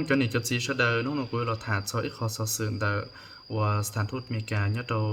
Cov niam cov txiv sawv daws, hnub no kuv los tham txog ib qho xov xwm ntawm uas ສະຖານທູດ Amelikas nyob rau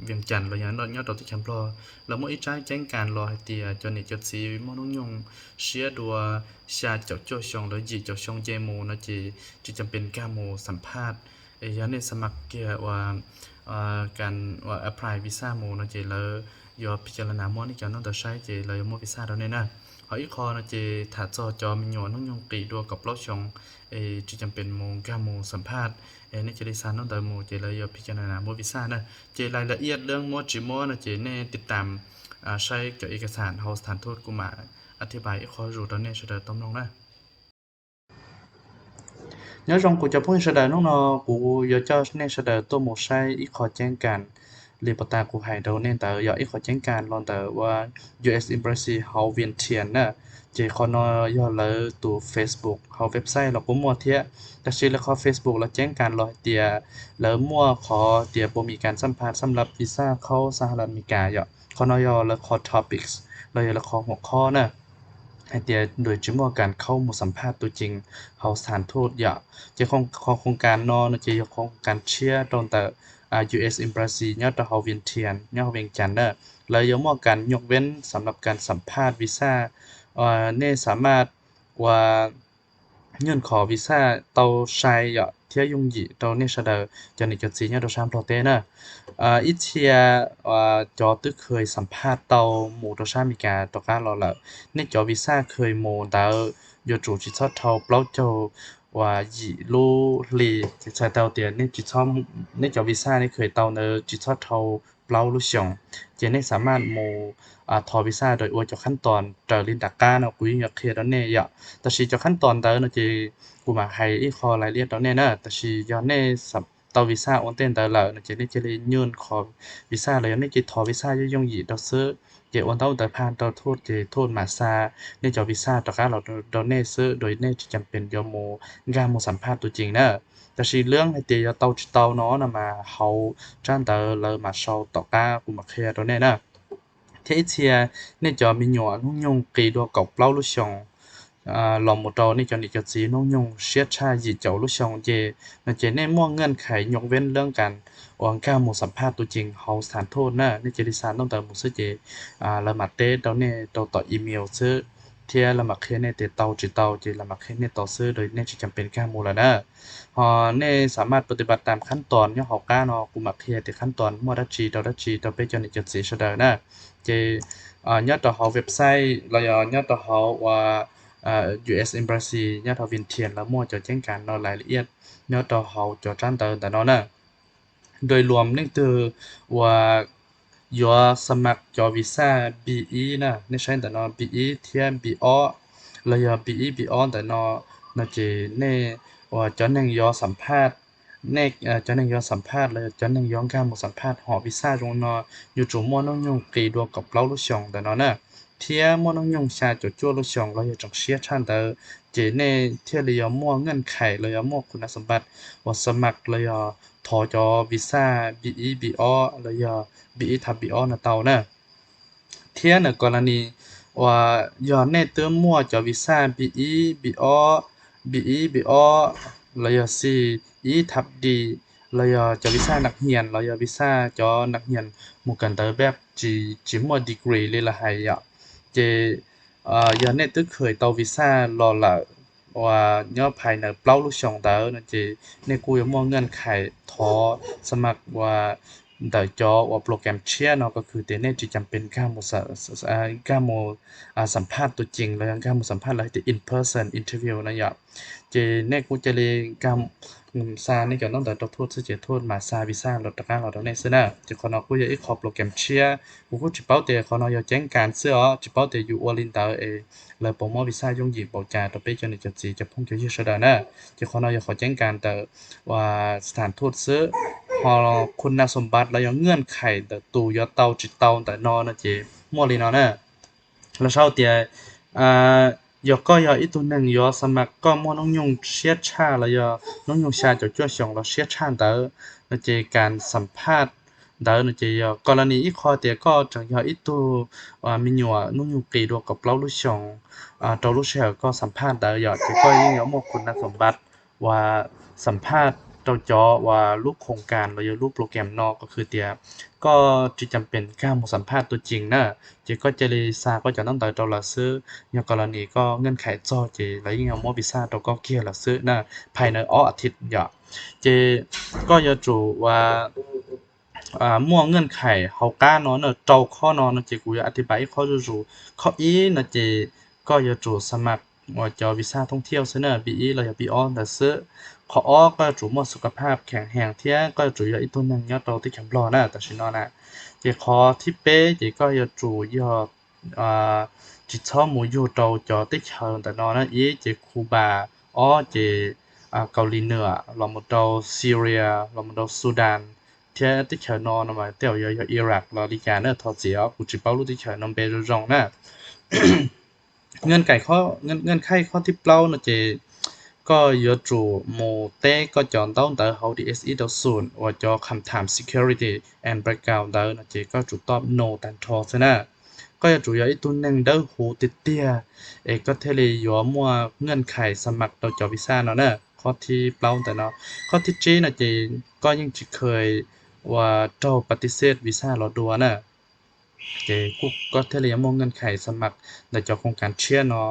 ວຽງຈັນ los yog nyob rau teb chaws Nplog, lawv muaj ib tsab ceeb kas los hais tias cov niam cov txiv muaj hnub nyoog siab dua xya caum cuaj xyoo los yim caum xyoo nce mus no ces tsis cam pes nkag mus xam phaj. Yog nej xa mas kiag ua kan ua apply visa mus no ces lawv yuav phi cas los nas muab nej cov hnub ntawd saib ces lawv yuav muab visa rau nej na. Ho ib qho no ces tham txog cov me nyuam hnub nyoog qis dua kaum plaub xyoo es tsis cam pes mus nkag mus xam phaj, nej cia li xa hnub ntawd mus ces lawv yuav phi cas los nas muab visa na. Ces lais la iaj leeb muab tsis muab no ces nej tiv tam saib cov ib kas xam hauv ສະຖານທູດ kuv mam ອະທິບາຍ ib qho zus rau nej sawv daws tau mloog na. Nyob zoo kuv cov phooj ywg sawv daws, hnub no kuv yuav coj nej sawv daws tuaj mus saib ib qho ceeb kas li pas tas kuv hais rau nej ntawd, yog ib qho ceeb kas los ntawm ua U S Embassy hauv Vientiane na. Ces qhov no yog lawv tus Facebook hauv website los kuj muaj thiab, tab sis lawv qhov Facebook los ceeb kas los hais tias lawv muaj qhov tias puas mim kas xam phaj xam lab visa khaub xa ha las Amelikas yom. Qhov no yog lawv qhov topics los yog lawv qhov huam khob na, hais tias nws tsis muaj kas khaub mus xam phaj tus cees hauv ສະຖານທູດ yom. Ces qhov ໂຄງການ no no ces yog ໂຄງການ tshiab rau ntawm U S Embassy nyob rau hauv Vientiane nyob hauv Vientiane na. Lawv yuav muaj kas ຍົກເວັ້ນ ສຳລັບການສຳພາດວີຊາ, ເນາະ, ສາມາດ uas ຍື່ນຂໍວີຊາ tau sai yom, thiab yooj yim rau nej sawv daws cov niam cov txiv nyob rau sab Nplog teb na. Ib txhia cov twb ເຄີຍສຳພາດ tau mus rau sab Amelikas rov qab los lawm, nej cov visa ເຄີຍ mus ntawd yuav tsum tsis txhob dhau plaub caug uas yim lub hli, ces txhais tau tias nej cov visa nej ເຄີຍ tau ntawd tsis txhob dhau plaub lub xyoos, ces nej ສາມາດ mus thov visa rau ua cov ຂັ້ນຕອນ raws li nram qab no kuv yeej yuav qhia rau nej yom. Tab sis cov ຂັ້ນຕອນ ntawd no ces kuv mam hais ib qho lais liaj rau nej na. Tab sis yog nej tau visa ua ntej ntawd lawm no ces nej cia li ຍື່ນຂໍ visa los yog nej cia li thov visa yooj yooj yim rau xwb, ces ua ntaub ntawv phaj rau ທູດ ces ທູດ mam xa nej cov visa rov qab los rau nej xwb, rau nej tsis cam pes yuav mus nkag mus xam phaj tus cees na. Tab sis leej hais tias yuav tau tsis tau no no mas hauv tsab ntawv lawv mam sau tom qab kuv mam qhia rau nej na. Thiab ib txhia nej cov me nyuam hnub nyoog qis dua kaum plaub lub xyoos los mus rau nej cov niam cov txiv hnub nyoog siab tshaj yim caum lub xyoos ces, no ces nej muaj ເງື່ອນໄຂ ຍົກເວັ້ນ ເລື່ອງການ uas nkag mus xam phaj tus cees hauv ສະຖານທູດ na. Nej cia li xa ntaub ntawv mus xwb ces lawv mam teb rau nej rau tom email xwb, thiab lawv mam qhia nej tias tau tsis tau ces lawv mam qhia nej tau xwb, rau nej tsis cam pes nkag mus lawm na. Ho nej ສາມາດ ปະຕິບັດ ตາມຂັ້ນຕອນ nyob hauv qab no kuv mam qhia tias ขั้นตอน muaj dab tsi rau dab tsi rau peb cov niam cov txiv sawv daws na. Ces nyob rau hauv website los yog nyob rau hauv uas U S Embassy nyob hauv Vientiane lawv muaj cov ແຈ້ງການ no lais la iaj nyob rau hauv cov tsab ntawv ntawm no na. Doy luam, leej twg uas yuav xa mas cov visa B ib na, nej saib ntawm no B ib thiab B ob los yog B ib B ob ntawm no, no ces nej uas cov neeg yuav xam phaj, nej cov neeg yuav xam phaj los yog cov neeg yuav nkag mus xam phaj hom visa zoo no yuav tsum muaj hnub nyoog qis dua kaum plaub lub xyoos ntawm no na, thiab muaj hnub nyoog xya caum cuaj lub xyoos los yog tseem siab tshaj ntawd, ces nej thiaj li yuav muaj เงื่อนไข los yog muaj คุณสมบัติ uas xa mas los yog thov cov visa B ib B ob los yog B ib thab B ob no tau na. Thiab ntawm กรณี uas yog nej twb muaj cov visa B ib B ob, B ib B ob los yog xi ib thab D, los yog cov visa นักเรียน los yog visa cov นักเรียน mus kawm ntawv peb tsis muaj degree li lawv hais yom, ces yog nej twb เคย tau visa los lawm uas nyob phais ntawm plaub lub xyoos ntawd no ces nej kuj yuav muaj เงื่อนไข thov xa mas uas ntawm cov uas โปรแกรม tshiab no, ko khwv tias nej tsis cam pes nkag mus, nkag mus xam phaj tus cees los yog nkag mus xam phaj lawv hais tias in person interview no yom. Ces nej kuj cia li nkag xa nej cov ntaub ntawv rau ทูต xwb ces ทูต mas xa visa los rov qab los rau nej xwb na. Ces qhov no kuj yog ib qho โปรแกรม tshiab, kuv kuj tsis paub tias qhov no yog แจ้งการ xwb os, tsis paub tias yus ua li ntawd es lawv puas muab visa yooj yim npaum cas rau peb cov niam cov txiv cov phooj cov ywg sawv daws na. Ces qhov no yog qhov แจ้งการ ntawm uas สถานทูต xwb. Ho คุณสมบัติ los yog เงื่อนไข ntawm tus yuav tau tsis tau ntawm no no ces muaj li no na. Los sau tias yog koj yog ib tug neeg yuav xa mas koj muaj hnub nyoog siab tshaj los yog hnub nyoog xya caum cuaj xyoos los siab tshaj ntawd no ces การสัมภาษณ์ ntawd no ces yog กรณี ib qho tias koj tseem yog ib tug me nyuam hnub nyoog qis dua kaum plaub lub xyoos rau lub sij hawm koj สัมภาษณ์ ntawd yom, ces koj yeej yuav muaj คุณสมบัติ uas xam phaj rau cov uas lub khoom kas los yog lub program no, ko khw tias koj tsis cam pem kag mus xam phaj tuaj cees na, ces koj cia li xa koj cov ntaub ntawv rau lawv xwb. Yog koj los nim koj ngeej khais txog ces lawv yeej yuav muab visa rau koj kiag lawm xwb na, phais ntawm ob a thiv yom. Ces koj yuav tsum uas muaj ngeej khais hauv qab no na, rau qhov no no ces kuv yuav a thiv pab ib qhov zuj zus. Qhov ib no ces koj yuav tsum xa mas uas cov visa thoob thiaj xwb na, bi ib los yog bi ob ntawd xwb. Qhov ob koj yuav tsum muaj su ka phaj kheev hees thiab koj yuav tsum yog ib tug neeg nyob rau teb chaws Nplog na tam sim no na. Ces qhov thib peb ces koj yuav tsum yog tsis txhob mus yug rau cov teb chaws ntawm no na, ib ces Cuba, ob ces Kaus Lim Nuam los mus rau Syria los mus rau Sudan, thiab teb chaws no no mas tej zaum yog Iraq los li cas na, thov txim os kuv tsis paub lub teb chaws no npe zoo zoo na. Ngeej khais qhov thib plaub no ces koj yuav tsum mus teb koj cov ntaub ntawv hauv D S ib rau xoom uas cov kham tham security and background ntawd no ces koj tsum top no tag nrho xwb na. Koj yuav tsum yog ib tug neeg dawb huv tiag tiag es koj thiaj li yuav muaj ngeej khais xa mas rau cov visa no na. Qhov thib plaub ntawm no. Qhov thib tsib no ces koj yeej tsis kheev uas raug pa ti xej visa los dua na. Ces koj thiaj li yuav muaj ngeej khais xa mas ntawm cov khoom kas tshiab no.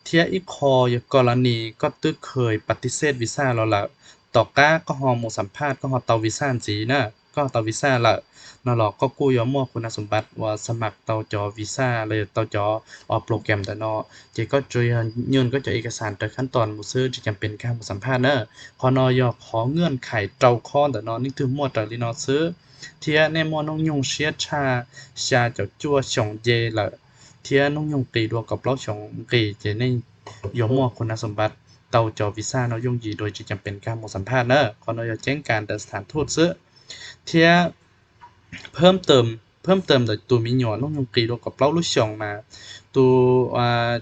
Thiab ib qho yog koj los nim koj twb kheev pa ti xej visa los lawm, tom qab koj ho mus xam phaj koj ho tau visa ntxiv na, koj ho tau visa lawm no los koj kuj yuav muaj khu nas xum npab uas xa mas tau cov visa los yog tau cov program ntawm no. Ces koj tsuas yog nyuj koj cov ib kas xas raws khab toos mus xwb, tsis cam pem kag mus xam phaj na. Qhov no yog qhov ngeej khais rau qhov ntawm no, leej twg muaj raws li no xwb. Thiab nej muaj hnub nyoog siab tshaj xya caum cuaj xyoo nce lawm, thiab hnub nyoog qis dua kaum plaub xyoo nqis ces nej yuav muaj khu nas xum npab tau cov visa no yooj yim dua tsis cam pem kag mus xam phaj na. Qhov no yog ceeb kas ntawm sthas thuj xwb. Thiab phab tawm ntawm tus me nyuam hnub nyoog qis dua kaum plaub lub xyoos mas tus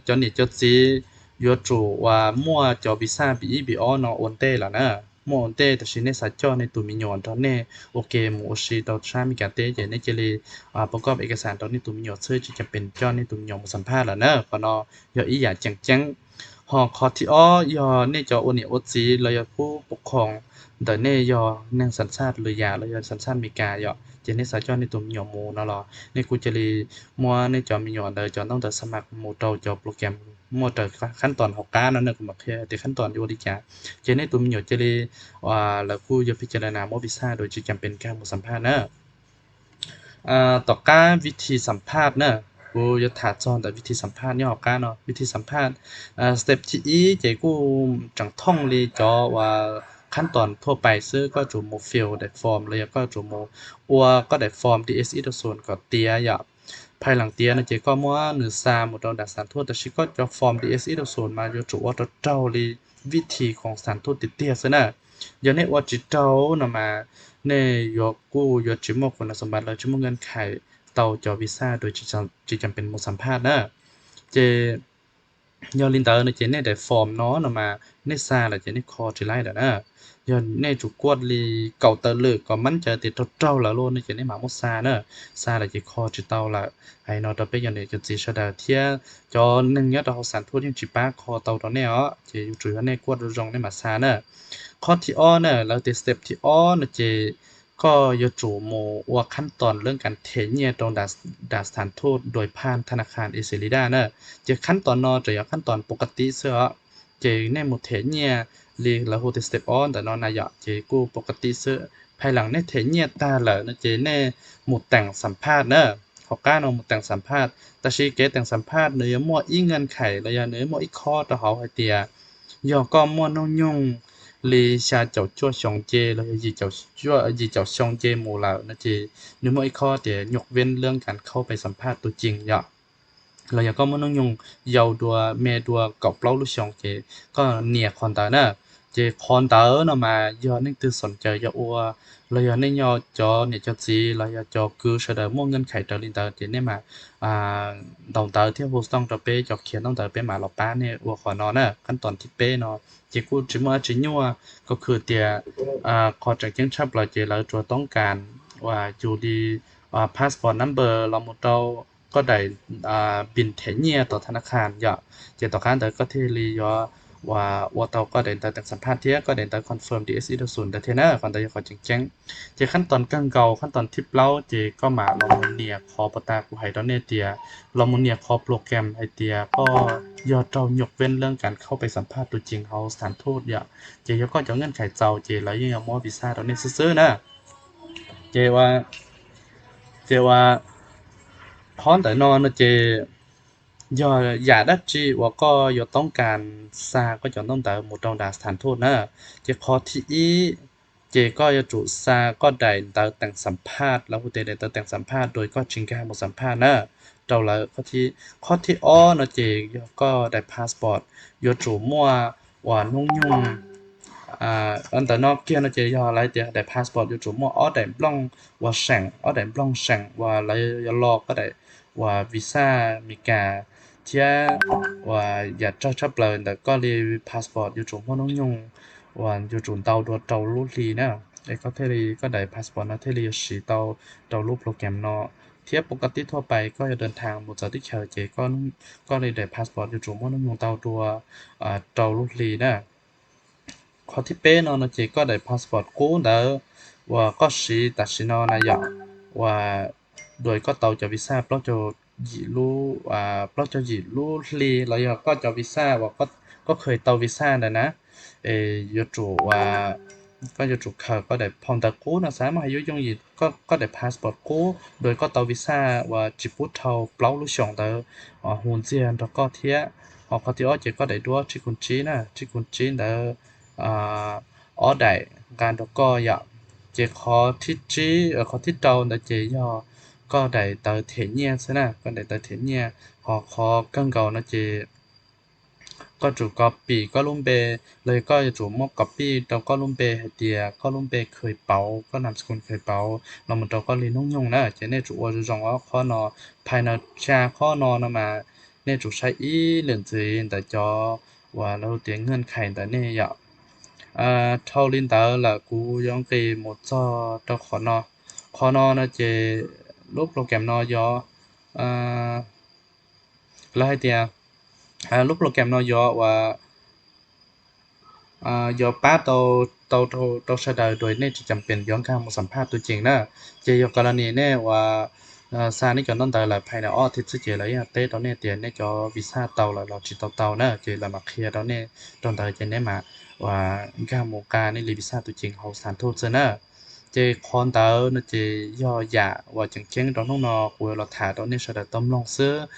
cov niam cov txiv yuav tsum uas muaj cov visa bi ib bi ob no ua ntej lawm na. Muaj ua ntej, tab sis nej xav coj nej tus me nyuam nrog nej ua ke mus ua si rau sab Meskas teb ces nej cia li pov koj ib kas xas rau nej tus me nyuam xwb, tsis cam pem coj nej tus me nyuam mus xam phaj lawm na. Qhov no yog ib yam ceeb ceeb. Ho qhov thib ob yog nej cov ua niam ua txiv los yog pub pov khoom ntawm nej yog neeg xas xaj lwm yam los yog xas xaj Meskas yom, ces nej xav coj nej tus me nyuam mus no los nej kuj cia li muab nej cov me nyuam ntawd cov ntaub ntawv xa mas mus rau cov program muaj raws khab toos hauv qab no na, kuv mam qhia tias khab toos yuav ua li cas. Ces nej tus me nyuam cia li, lawv kuj yuav pib cia li na muab visa dua tsis cam pem kag mus xam phaj na. Tom qab vib thi xam phaj na, kuv yuav tham txog ntawm vib thi xam phaj nyob hauv qab no. Vib thi xam phaj, step thib ib ces kuj tseem thooj li cov uas khab toos thuaj pais xwb, koj tsum mus fill daim form los yog koj tsum mus ua koj daim form D S ib rau xoom kom tiav yom. Phaj lees tiav no ces koj muab nws xa mus rau nram sthas thuj, tab sis koj cov form D S ib rau xoom mas yuav tsum ua rau raug li vib thi khoom sthas thuj tiag tiag xwb na. Yog nej ua tsis raug no mas nej yuav kuj yuav tsis muaj khu nas xum npab, lawv tsis muaj ngeej khais tau cov visa dua tsis cam pem mus xam phaj na. Ces yog li ntawd no ces nej daim form no no mas nej xa lawm ces nej kho tsis laib lawm na. Yog nej tsum kuaj li kaum tawm lwm kom mab cai tias raug raug lawm lauj no ces nej mam muab xa na. Xa lawm ces kho tsis tau lawm. Hais no rau peb cov niam cov txiv sawv daws thiab cov neeg nyob rau hauv sthas thuj yeej tsis pab kho tau rau nej os, ces yuav tsum yog nej kuaj zoo zoo nej mam xa na. Qhov thib ob na, lawv tias step thib ob no ces koj yuav tsum mus ua khab toos lawv kas them nyiaj rau nram sthas thuj dua phaj tha na khan e xes li daj na. Ces khab toos no tseem yog khab toos pov ka tib xwb os. Ces nej mus them nyiaj li lawv hu tias step ob ntawm no na yom, ces kuj pov ka tib xwb. Phaj lees nej them nyiaj tag lawm no ces nej mus teem xam phaj na. Hauv qab no mus teem xam phaj, tab sis kev teem xam phaj nws yuav muaj ib ngeej khais los yog nws yuav muaj ib khob rau hauv hais tias yog koj muaj hnub nyoog li xya caum cuaj xyoo nce los yog yim caum xyoo nce mus lawm no ces nws muaj ib khob tias nyuj veb lab kas khaub pais xam phaj tuaj cees yom. Los yog koj muaj hnub nyoog yau dua me dua kaum plaub lub xyoo ces koj nias qhov ntawd na. Ces qhov ntawd no mas yog leej twg xoom caws yog ua, los yog nej nyob cov niam cov txiv los yog cov kwv sawv daws muaj ngeej khais raws li ntawd ces nej mam ntaus ntawv thiab hu xov tooj rau peb cov khiav ntaub ntawv peb mam los pab nej ua qhov no na. Khab toos thib peb no ces kuj tsis muaj dab tsi nyuaj, ko khw tias qhov tseem ceeb tshaj plaws ces lawv tsuas toob kas uas yus li passport number los mus rau koj daim pin them nyiaj tom tha na khan yom. Ces tom qab ntawd koj thiaj li yuav ua tau koj daim ntawv teem xam phaj thiab koj daim ntawv confirm D S E rau xus ntawd thiab na. Qhov ntawd yog qhov tseem ceeb. Ces khab toos kawg nkaus, khab toos thib plaub ces koj mam los mus nias qhov pos tas kuv hais rau nej tias, los mus nias qhov program hais tias koj yog raug nyuam vej leej kas khaub pes xam phaj tus cees hauv sthas thuj yom. Ces yog koj cov nkeej khais txaus ces lawv yeej yuav muab visa rau nej xwb xwb na. Ces ua, ces ua, qhov ntawm no no ces yog yam dab tsi uas koj yuav toob kas xa koj cov ntaub ntawv mus rau nram sthas thuj na. Ces qhov thib ib, ces koj yuav tsum xa koj daim ntawv teem xam phaj, lawv hu tias daim ntawv teem xam phaj dua koj tsis nkag mus xam phaj na, rau lawv. Qhov thib ob no ces yog koj daim passport yuav tsum muaj uas hnub nyoog, ntawm no kiag no ces yog lawv tias daim passport yuav tsum muaj ob daim nplooj uas seem, ob daim nplooj seem uas lawv yuav lo koj daim uas visa Meskas thiab uas yam tsawg tshaj plaws ntawm koj li passport yuav tsum muaj hnub nyoog uas yuav tsum ntau dua rau lub hli na, es koj thiaj li koj daim passport no thiaj li yuav siv tau rau lub program no. Thiab pov ka tib thuaj pais koj yuav daws thas mus txawv teb chaws ces koj li daim passport yuav tsum muaj hnub nyoog ntau dua rau lub hli na. Qhov thib peb no no ces koj daim passport qub ntawd uas koj siv tam sim no na yom, uas dua koj tau cov visa plaub caug yim lub, plaub caug yim lub hli los yog koj cov visa uas koj khaws tau visa ntawd na, es yuav tsum, koj yuav tsum khaws koj daim phau ntawv qub no xav muaj hais yuav yooj yim, koj daim passport qub dua koj tau visa uas tsis pub dhau plaub lub xyoos ntawd hu ntxiag nrog koj thiab. Ho qhov thib ob ces koj daim duab tsib kuj tsib na, tsib kuj tsib ntawd ob daim nqa nrog koj yom. Ces qhov thib tsib, qhov thib rau ntawd ces yog koj daim ntawv them nyiaj xwb na, koj daim ntawv them nyiaj. Ho qhov kawg nkaus no ces koj tsum copy koj lub npe, los yog koj yuav tsum muab copy rau koj lub npe hais tias koj lub npe khawm pauv, koj nam skun khawm pauv los mus rau koj li hnub nyoog na. Ces nej tsum ua zoo zoo ob qhov no, phais no tsa qhov no no mas nej tsum saib ib lwm ntxiv ntawm cov uas lawv tias nkeej khais ntawm nej yom. Dhau li ntawd lawm kuv yuav nqis mus txog rau qhov no. Qhov no no ces lub program no yog, lawv hais tias lub program no yog uas yog pab tau, tau rau sawv daws dua nej tsis cam pes yuav nkag mus xam phaj tus cees na. Ces yog ka la nis nej uas xa nej cov ntaub ntawv lawm phais na ob thiv xwb ces lawv yeej teb rau nej tias nej cov visa tau lawm los tsis tau tau na, ces lawv mam qhia rau nej rau ntawd ces nej mam uas nkag mus nqa nej li visa tus cees hauv xam thuj xwb na. Ces qhov ntawd no ces yog yam uas tseem ceeb rau hnub no kuv los tham rau nej sawv daws tau mloog xwb.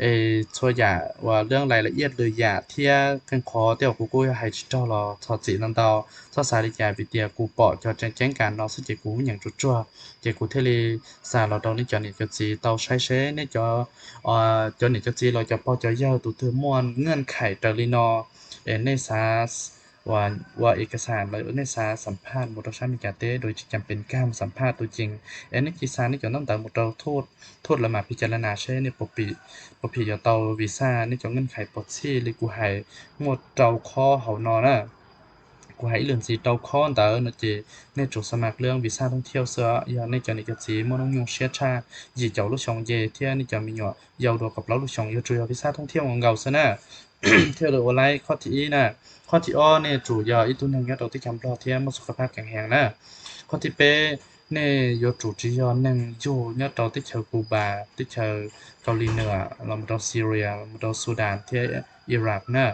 Es txhua yam uas lub lais lawv iab lwm yam thiab qee qhov tej uas kuv kuj hais tsis raug los thov txim ntau ntau, txhob xav li cas vim tias kuv pom cov tseem ceeb kam no xwb ces kuv nyeem tsuag tsuag ces kuv thiaj li xa los rau nej cov niam cov txiv tau saib seb nej cov, cov niam cov txiv los cov pog cov yawg tus twg muaj nkeej khais raws li no es nej xav ua ua ib kas xas lawm nej xav xam phaj mus rau sab Meskas teb dua tsis cam pes nkag mus xam phaj tus cees, es nej cia li xa nej cov ntaub ntawv mus rau thuj, thuj lawv mam phim cas la nas seb nej puas phim yuav tau visa, nej cov nkeej khais puas txhij li kuv hais. Muaj rau khob hauv no na, kuv hais ib lwm ntxiv rau khob ntawd no ces nej tsum xa mas lwm visa thoob thiauj xwb. Yog nej cov niam cov txiv muaj hnub nyoog siab tshaj yim caum lub xyoo ces thiab nej cov me nyuam yau dua kaum plaub lub xyoo yuav tsum yog visa thoob thiauj nkaus xwb na. Thiaj li ua laib khob thib ib na. Khob thib ob nej tsum yog ib tug neeg nyob rau teb chaws Nplog thiab muaj xu kha phaj keev heev na. Khob thib peb, nej yuav tsum tsis yog neeg yug nyob rau teb chaws Cuba, teb chaws Kaus Lim Nuam los mus rau Syria los mus rau Sudan thiab Iraq na.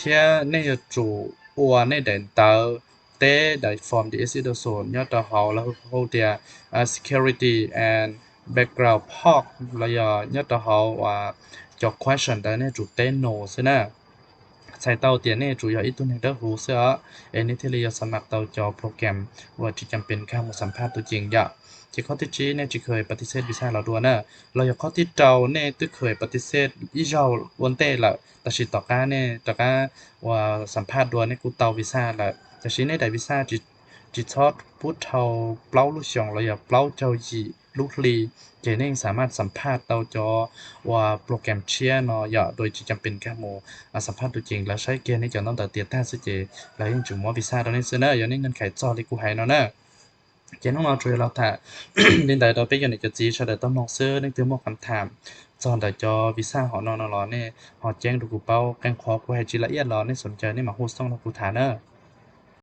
Thiab nej yuav tsum ua nej daim ntawv teb daim form D S citizen nyob rau hauv lawv hu tias security and background check los yog nyob rau hauv cov question ntawd nej tsum teb no xwb na. Txhais tau tias nej tsum yog ib tug neeg dawb huv xwb os, es nej thiaj li yuav xa mas tau cov program uas tsis cam pes nkag mus xam phaj tus cees yom. Ces khob thib tsib nej tsis kheev pas tis xej visa los dua na, los yog khob thib rau nej twb kheev pas tis xej ib zaug ua ntej lawm tab sis tom qab nej rov qab uas xam phaj dua nej kuj tau visa lawm, tab sis nej daim visa tsis txhob pub dhau plaub lub xyoos los yog plaub caug yim lub hli, ces nej xa mas xam phaj tau cov uas program tshiab no yom, dua tsis cam pes nkag mus xam phaj tus cees, lawv saib kiag nej cov ntaub ntawv tiav tag xwb ces lawv yeej tsis muab visa rau nej xwb na, yog nej nkeej khais txog li kuv hais no na. Ces hnub no tsuas yog los tham li ntawd rau peb cov niam cov txiv sawv daws tau mloog xwb, nej twg muaj qhov tham txog ntawm cov visa hom no no los nej ho ceeb rau kuv paub. Qee qhov kuv hais tsis la iab los nej xom caw nej mam hu xov rau kuv tham na.